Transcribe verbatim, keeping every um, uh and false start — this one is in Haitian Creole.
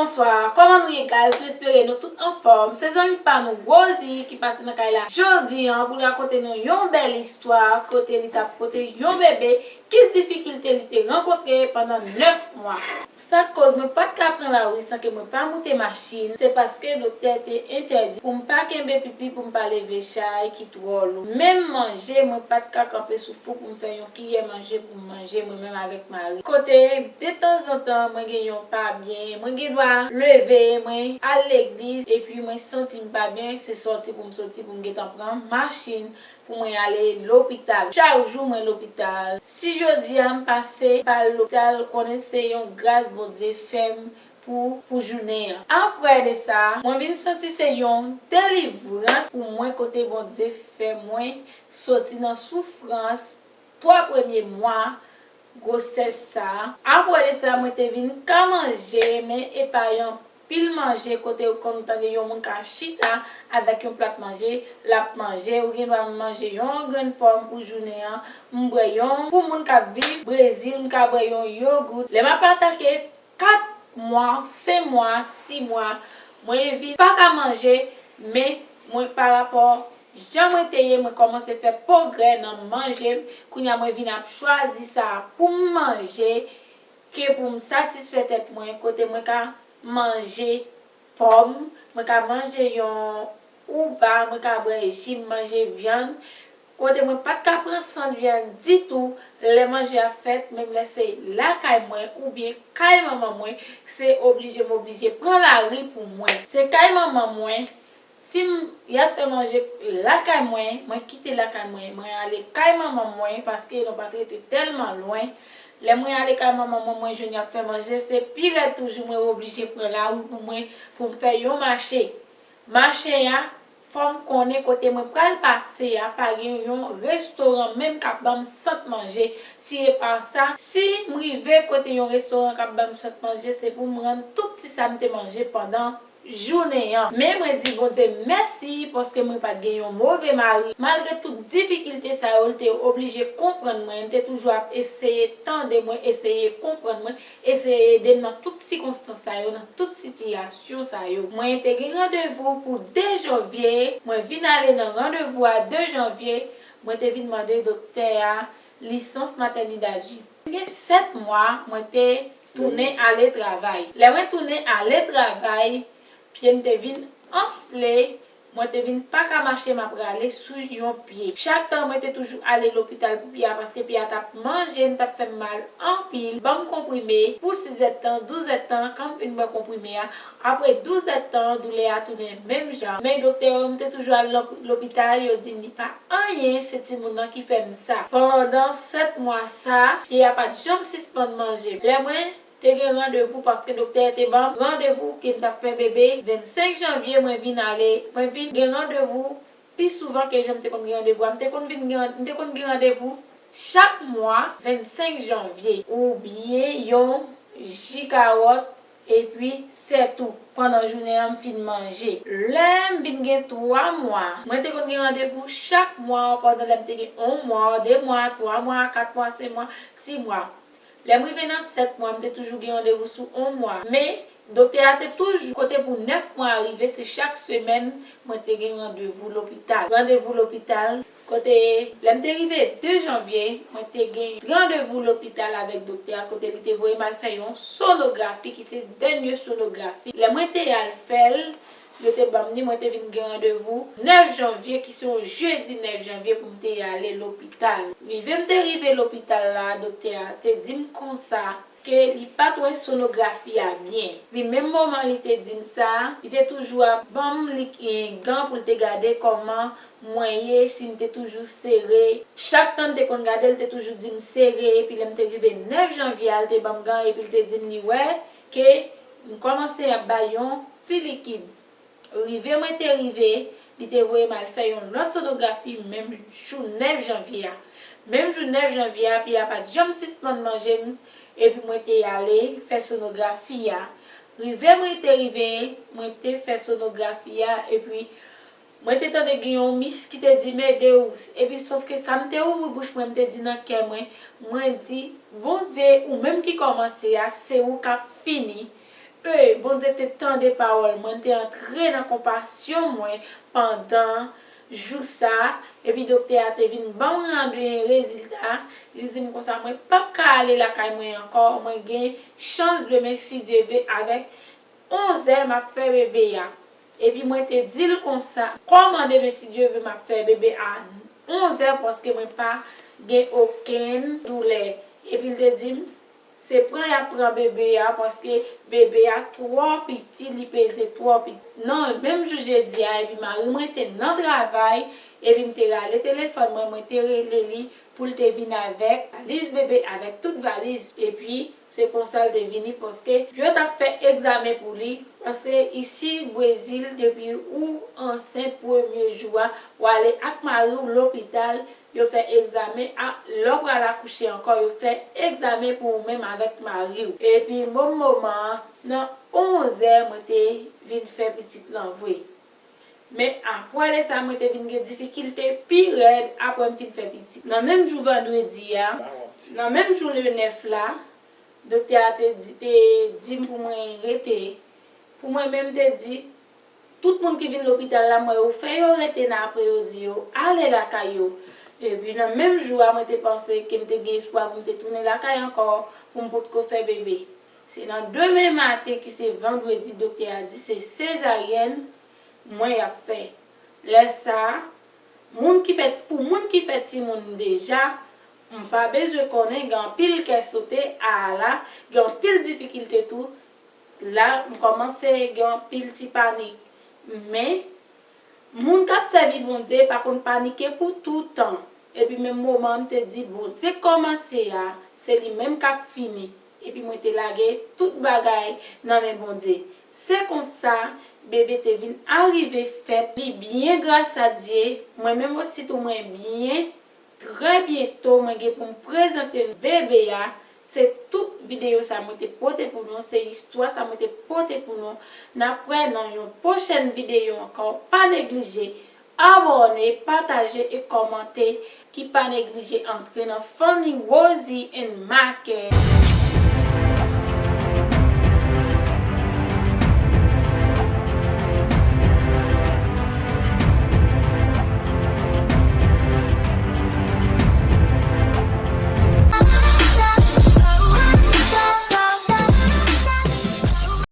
Bonswa, kòman nou ye, guys? M espere nou tout anfòm. Se zanmi pa nou, Rosie, ki pase nan kay la jodi an pou l rakonte nou yon bèl istwa kote li t ap pote yon bebe ki difikilte li te rankontre pandan nèf mwa. Sa k koz mwen pa t ka pran lari san ke mwen pa moute machin, se paske doktè te entèdi pou m pa kenbe pipi, pou m pa leve chay ki twò lou. Menm manje, mwen pa t ka kanpe sou fou pou m fè yon kiyè manje pou m manje, mwen menm avèk mari. Kote, detanzantan, mwen gen yon pa byen, mwen gen dwa leve, mwen al legliz, epi mwen santi m pa byen, se sòti pou m sòti pou m gentan pran machin pou mwen ale lopital. Chak jou mwen lopital. Si jodi a m pase pa lopital, konnen se yon gras Bondye fè m pou, pou jounen an. Apre de sa, mwen vin santi se yon delivrans pou mwen kote Bondye fè mwen soti nan soufrans twa premye mwa gwosès sa. Apre de sa, mwen te vin ka manje, men e pa yon pil manje kote ou konn tande yon moun ka chita avèk yon plat manje, l ap manje, ou gen dwa manje yon grenn pòm pou jounen an, m bwè yon, pou moun k ap viv Brezil, m ka bwè yon yogout. Lè m ap atake kat mwa, senk mwa, sis mwa, mwen vin pa ka manje, men mwen pa rapò jan mwen te ye, mwen kòmanse fè pwogrè nan manje m. Kounye a mwen vin ap chwazi sa pou m manje ke pou m satisfè tèt mwen, kote mwen ka manje pòm, mwen ka manje yon ouba, mwen ka bwè ji, m manje vyann. Kote mwen pa t ka pran sant vyann ditou, lè manje a fèt, menm lè se lakay mwen oubyen kay manman mwen, se oblije m oblije pran lari pou mwen. Se kay manman mwen, si m, y ap fè manje lakay mwen, mwen kite lakay mwen, mwen ale kay manman mwen, paske nou pa t rete tèlman lwen. Lè mwen ale kay manman mwen, mwen jwenn y ap fè manje, se pi rèd toujou mwen oblije pran lari pou mwen, pou m fè yon mache. Mache a, fò m konnen kote mwen pral pase a, pa gen yon restoran menm k ap ban m sant manje. Si e pa sa, si m rive kote yon restoran k ap ban m sant manje, se pou m rann tout ti sa m te manje pandan jounen an. Men mwen di Bondye mèsi paske mwen pa t gen yon move mari. Malgre tout difikilte sa yo, l te oblije konprann mwen. L te toujou ap eseye tande mwen, eseye konprann mwen, eseye ede m nan tout sikonstans sa yo, nan tout sitiyasyon sa yo. Mwen te gen randevou pou de janvye. Mwen vin ale nan randevou a de janvye. Mwen te vin mande doktè a lisans matènidad. Gen sèt mwa, mwen te tounen ale travay. Lè mwen tounen ale travay, pye m te vin anfle, mwen te vin pa ka mache, m ap rale sou yon pye. Chak tan, mwen te toujou ale lopital pou pye a, paske pye a t ap manje m, t ap fè m mal anpil. Ban m konprime pou sis èdtan, douz èdtan, kan m fin bwè konprime a, apre douz èdtan, doulè a tounen menm jan. Men doktè yo, m te toujou al lop-, lopital, yo di m li pa anyen, se timoun nan ki fè m sa. Pandan sèt mwa sa, pye a pa t janm sispann manje. Lè mwen te gen randevou, paske doktè te ban m randevou ke m t ap fè bebe, vennsenk janvye, mwen vin ale, mwen vin gen randevou, pi souvan ke jan m te konn gen randevou a. M te konn vin gen, m te konn gen randevou chak mwa, vennsenk janvye, oubyen yon ji kawòt, epi sèt ou, pandan jounen an m fin manje. Lè m vin gen twa mwa, mwen te konn gen randevou chak mwa, pandan lè m te gen yon mwa, de mwa, twa mwa, kat mwa, senk mwa, sis mwa. Lè m rive nan sèt mwa, m te toujou gen randevou sou yon mwa. Men, doktè a te toujou, kote pou nèf mwa rive, se chak semèn mwen te gen randevou lopital. Randevou lopital, kote lè m te rive de janvye, mwen te gen randevou lopital avèk doktè a, kote li te voye m al fè yon sonografi, ki se dènye sonografi. Lè mwen te al fè l, yo te ban m li, mwen te vin gen randevou nèf janvye, ki se yon jedi nèf janvye, pou m te ale lopital. Rive m te rive lopital la, doktè a te di m konsa ke li pa t wè sonografi a byen. Epi menm moman li te di m sa, li te toujou ap ban m li, e, gan pou l te gade kòman mwen ye, si m te toujou sere. Chak tan l te konn gade, l te toujou di m sere, epi lè m te rive nèf janvye a, l te ban m gan, epi l te di m li wè ke m kòmanse ap bay yon ti likid. Rive mwen te rive, li te voye m al fè yon lòt sonografi menm jou nèf janvye a. Menm jou nèf janvye a, pye a pa t janm sispann manje m, epi mwen te ale fè sonografi a. Rive mwen te rive, mwen te fè sonografi a, epi mwen te tande gen yon mis ki te di m ede w. Epi sòf ke sa m te ouvri bouch mwen, m te di nan kè mwen, mwen di, Bondye, ou menm ki kòmanse a, se ou k ap fini. E Bondye te tande pawòl mwen, te antre nan konpasyon mwen pandan jou sa, epi doktè a te vin ban mwen an de rezilta. Li di m konsa, mwen p ap ka ale lakay mwen ankò, mwen gen chans demen, si Dye ve, avèk onzè m ap fè bebe a. Epi mwen te di l konsa, kòman demen, si Dye ve, m ap fè bebe a onzè, paske mwen pa gen okenn doulè. Epi l te di m, se pran y ap pran bebe a, paske bebe a twò piti, li peze twò piti. Non, menm jou jedi a, epi mari mwen te nan travay, epi m te rale telefòn mwen, mwen te rele li pou l te vin avèk valiz bebe, avèk tout valiz. Epi se konsa l te vini, paske yo t ap fè egzamen pou li, paske isi Brezil, depi ou ansent premye jou a, w ale ak mari w lopital, yo fè egzamen a, lè w pral akouche ankò, yo fè egzamen pou ou menm avèk mari w. Epi menm moman an, nan onzè, mwen te vin fè pitit lan vre. Men apre de sa, mwen te vin gen difikilte pi rèd apre m fin fè pitit. Nan menm jou vandredi a, nan menm jou le nèf la, doktè a te di, te di m pou mwen rete. Pou mwen menm, te di, tout moun ki vin lopital la, mwen, yo fè yo rete nan apre yo di yo ale lakay yo. Epi nan menm jou a, mwen te panse ke m te gen espwa pou m te tounen lakay ankò, pou m potko fè bebe. Se nan demen maten ki se vandredi, doktè a di se sezaryèn mwen y ap fè. Lè sa a, moun ki fè, pou moun ki fè timoun deja, m pa bezwen konnen, gen anpil kè sote, ala, gen anpil difikilte tou. La, m kòmanse gen anpil ti panik. Men, moun k ap sèvi Bondye pa konn panike pou toutan. Epi menm moman m te di, Bondye k kòmanse a, se li menm k ap fini. Epi mwen te lage tout bagay nan men Bondye. Se konsa, bebe te vin arive fèt. Li byen, gras a Dye. Mwen menm osi tou, mwen byen. Trè byento, mwen gen pou m prezante nou bebe a. Se tout videyo sa mwen te pote pou nou, se istwa sa mwen te pote pou nou. N ap wè nan yon pwochèn videyo ankò. Pa neglije abòne, pataje e kòmante, ki pa neglije antre nan fanmi Rosie and Mackens.